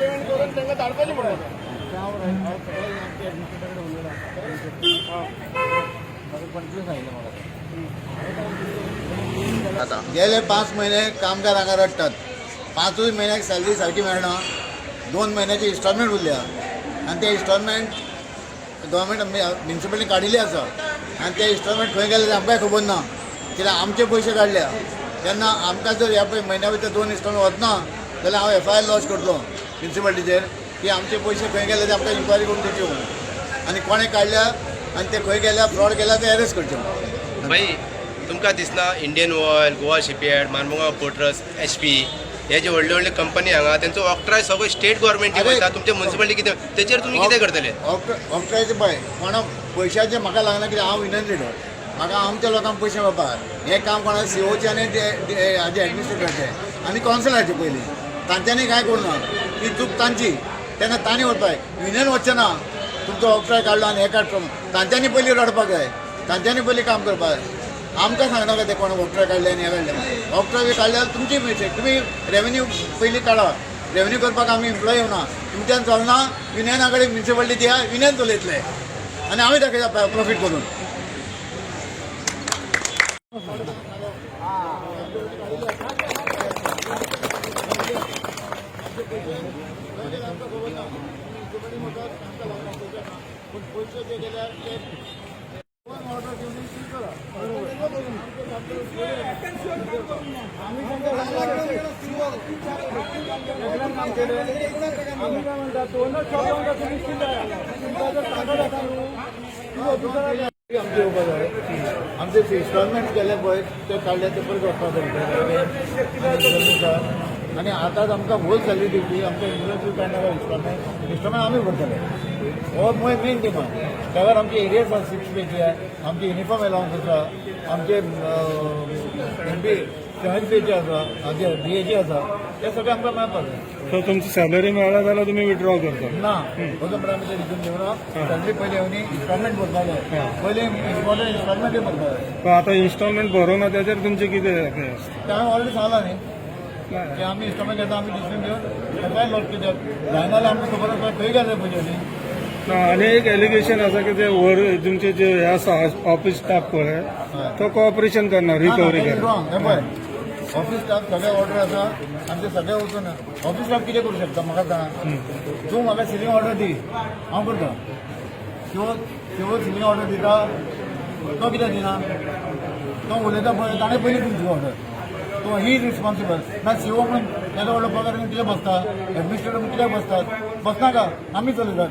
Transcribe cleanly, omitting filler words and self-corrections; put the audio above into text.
Payment करून तांकां धाडपाचें म्हणून. 25 सांगितलं मला. आता गेले 5 महिने कामगार हांगा रडटात. पांचूय म्हयन्याक सॅलरी सारकी मेळना. 2 म्हयन्याची इन्स्टॉलमेंट उरल्या आनी ते इन्स्टॉलमेंट गव्हर्मेंट म्युनिसिपलिटी काडिल्ली आसा आनी ते इन्स्टॉलमेंट खंय गेले ते आमकांय खबर ना, कित्याक आमचे पयशे काडल्या. तेन्ना आमकां जर ह्या पळय म्हयन्या भितर दोन इन्स्टॉलमेंट वचना जाल्यार हांव एफआयआर लॉज करतलो म्युनिसिपालिटीचेर की आमचे पयशे खंय गेले ते आमकां इन्क्वायरी करून दिवची म्हणून आनी कोणें काडल्या आनी ते खंय गेल्या, फ्रॉड केल्या ते अरेस्ट करचे म्हणून. भाई, तुमकां दिसना Indian Oil, Goa shipyard, Mormugao port trust, HP हे जे व्हडले व्हडले कंपनी हांगा तेंचो ऑक्ट्राय सगळो स्टेट गव्हर्मेंटी वयता. तुमचे म्युनिसिपालिटी कितें, तेचेर तुमी कितें करतले? ऑक्ट्रायचे पळय कोणा पयशाचें म्हाका लागना, कित्याक हांव युनियन लिडर. म्हाका आमच्या लोकांक पयशे मेळपाक हें काम कोणा सीओचें आनी हाजे एडमिनिस्ट्रेटराचें आनी कावन्सिलराचें. पयलीं तांच्यांनी कांय करूं ना, ती चूक तांची. तेन्ना तांणी वचपाक, युनियन वचचें ना. तुमचो ऑक्ट्राय काडलो आनी हें काडटलो, तांच्यांनी पयलीं रडपाक जाय, तांच्यांनी पयलीं काम करपाक जाय. आमकां सांगनाका ते कोण ऑक्ट्राय काडले आनी हें काडलें. ऑक्ट्राय बी काडले जाल्यार तुमची मिस्टेक. तुमी रेवेन्यू पयलीं काडा. रेवेन्यू करपाक आमी एम्प्लॉय येवना. तुमच्यान चलना, युनियना कडेन म्युनिसिपालिटी दिया, युनियन चलयतले आनी आमी दाखयता प्रॉफीट करून. पूण पयशे जे गेल्यार ते ऑर्डर घेवन सील करा. आमी काय म्हणटा, दोनच शॉप तुम्ही सील तुमकां जर ताकद आसा न्हू. आमचे येवपा जाय. आमचे इन्स्टॉलमेंट केले पळय, ते काडले ते परत वचपा जाय. आनी आतांच आमकां होल सॅलरी दिवची. आमकां इन्शुरन्स काडना. इन्स्टॉलमेंट इन्स्टॉलमेंट आमी भरतले. हो मेन डिमांड. त्यावर आमचे एरियर्स आसा सिक्स पेचे, आमचे युनिफॉर्म एलावन्स आसा, आमचे एम बी सेवन पेचे आसा, आमचे डीएचे आसा, ते सगळे आमकां मेळपाक जाय. सो तुमची सॅलरी मेळ्ळा जाल्यार तुमी विड्रॉ करता? ना, अजून पर्यंत आमी ते रिजून घेवना. सॅलरी पयली येवनी, इन्स्टॉलमेंट भरपा जाय. पयली इम्पॉर्टंट इन्स्टॉलमेंटूय भरपा जाय. पण आता इन्स्टॉलमेंट भरूना त्याचेर तुमचे कितें हें आसता? ते हांवें ऑलरेडी सांगला न्ही की आमी इन्स्टॉलमेंट घेता, आमी डिसिजन घेवन एफआयआर लॉज कित्याक जायना जाल्यार आमकां खबर आसा खंय गेले पयशे न्ही. ना, आनी एक एलिगेशन आसा की ते वर तुमचे जे हे आसा ऑफिस स्टाफ पळय, तो कॉपरेशन करना रिकव्हरी करना. रॉंग. हे पळय, ऑफिस स्टाफ सगळे ऑर्डर आसा आमचे सगळे वचून ऑफिस स्टाफ कितें करूं शकता म्हाका सांग. तूं म्हाका सिलिंग ऑर्डर दी, हांव करता. त्यो त्यो सिलिंग ऑर्डर दिता, तो कित्याक दिना? तो उलयता पळय, ताणें पयलीं दिवची ऑर्डर. तो he is responsible ना. सीओ म्हणून तेजो व्हडलो पगार घेवन कित्याक बसता? एडमिनिस्ट्रेटर म्हणून कित्याक बसतात? बसनाका, आमी चलयतात.